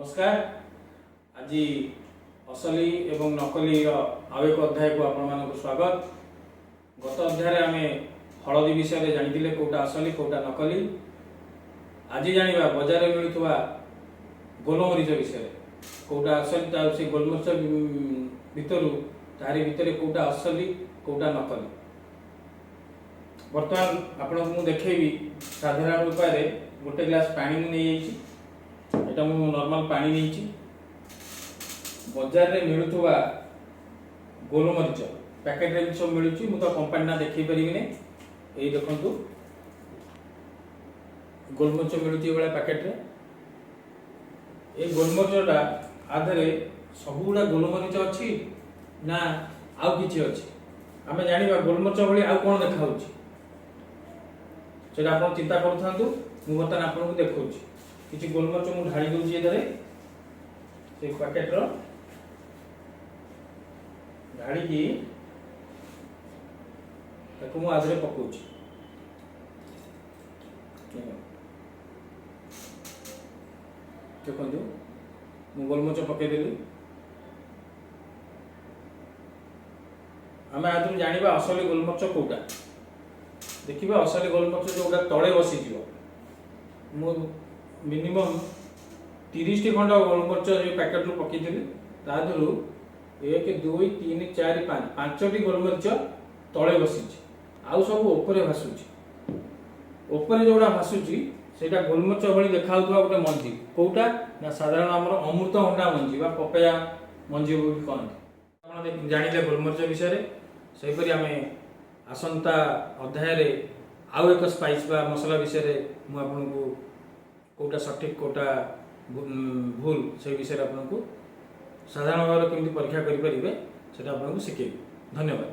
ନମସ୍କାର। ଆଜି ଅସଲି ଏବଂ ନକଲିର ଆଉ ଏକ ଅଧ୍ୟାୟକୁ ଆପଣମାନଙ୍କୁ ସ୍ୱାଗତ। ଗତ ଅଧ୍ୟାୟରେ ଆମେ ହଳଦୀ ବିଷୟରେ ଜାଣିଥିଲେ, କେଉଁଟା ଅସଲି, କେଉଁଟା ନକଲି। ଆଜି ଜାଣିବା ବଜାରରେ ମିଳୁଥିବା ଗୋଲମରିଚ ବିଷୟରେ, କେଉଁଟା ଅସଲି, ତା ସେ ଗୋଲମରିଚ ଭିତରୁ ତାରି ଭିତରେ କେଉଁଟା ଅସଲି, କେଉଁଟା ନକଲି। ବର୍ତ୍ତମାନ ଆପଣଙ୍କୁ ମୁଁ ଦେଖେଇବି ସାଧାରଣ ଉପାୟରେ। ଗୋଟେ ଗ୍ଲାସ୍ ପାଣି ମୁଁ ନେଇଯାଇଛି। ଏଇଟା ମୁଁ ନର୍ମାଲ ପାଣି ନେଇଛି। ବଜାରରେ ମିଳୁଥିବା ଗୋଲମରିଚ ପ୍ୟାକେଟରେ ବି ସବୁ ମିଳୁଛି। ମୁଁ ତ କମ୍ପାନୀ ନାଁ ଦେଖେଇ ପାରିବିନି। ଏଇ ଦେଖନ୍ତୁ, ଗୋଲମରିଚ ମିଳୁଛି ଏଇଭଳିଆ ପ୍ୟାକେଟରେ। ଏଇ ଗୋଲମରିଚଟା ଆଧରେ ସବୁଗୁଡ଼ା ଗୋଲମରିଚ ଅଛି ନା ଆଉ କିଛି ଅଛି? ଆମେ ଜାଣିବା ଗୋଲମରିଚ ଭଳି ଆଉ କ'ଣ ଦେଖାହେଉଛି, ସେଇଟା ଆପଣ ଚିନ୍ତା କରୁଥାନ୍ତୁ। ମୁଁ ବର୍ତ୍ତମାନ ଆପଣଙ୍କୁ ଦେଖାଉଛି। କିଛି ଗୋଲମରିଚ ମୁଁ ଢାଳି ଦେଉଛି ଏଥିରେ। ସେଇ ପ୍ୟାକେଟର ଢାଳିକି ତାକୁ ମୁଁ ଆଧରେ ପକଉଛି। ଦେଖନ୍ତୁ। ଦେଖନ୍ତୁ, ମୁଁ ଗୋଲମରିଚ ପକେଇଦେଲି। ଆମେ ଆଧରୁ ଜାଣିବା ଅସଲି ଗୋଲମରିଚ କୋଉଟା। ଦେଖିବା, ଅସଲି ଗୋଲମରିଚ ଯୋଉଟା ତଳେ ବସିଯିବ। ମୁଁ ମିନିମମ୍ 30ଟି ଖଣ୍ଡ ଗୋଲମରିଚ ଯେଉଁ ପ୍ୟାକେଟରୁ ପକେଇଥିଲି, ତା ଦେହରୁ 1, 2, 3, 4, 5, 5ଟି ଗୋଲମରିଚ ତଳେ ବସିଛି, ଆଉ ସବୁ ଉପରେ ଭାସୁଛି। ଉପରେ ଯୋଉଟା ଭାସୁଛି, ସେଇଟା ଗୋଲମରିଚ ଭଳି ଦେଖାଯାଉଥିବା ଗୋଟେ ମଞ୍ଜି। କୋଉଟା ନା ସାଧାରଣ ଆମର ଅମୃତଭଣ୍ଡା ମଞ୍ଜି ବା ପପେୟା ମଞ୍ଜି ବୋଲି କହନ୍ତି। ଆପଣ ଜାଣିଲେ ଗୋଲମରିଚ ବିଷୟରେ। ସେହିପରି ଆମେ ଆସନ୍ତା ଅଧ୍ୟାୟରେ ଆଉ ଏକ ସ୍ପାଇସ୍ ବା ମସଲା ବିଷୟରେ ମୁଁ ଆପଣଙ୍କୁ କୋଉଟା ସଠିକ୍, କୋଉଟା ଭୁଲ, ସେଇ ବିଷୟରେ ଆପଣଙ୍କୁ ସାଧାରଣ ଭାବରେ କେମିତି ପରୀକ୍ଷା କରିପାରିବେ, ସେଇଟା ଆପଣଙ୍କୁ ଶିଖେଇବି। ଧନ୍ୟବାଦ।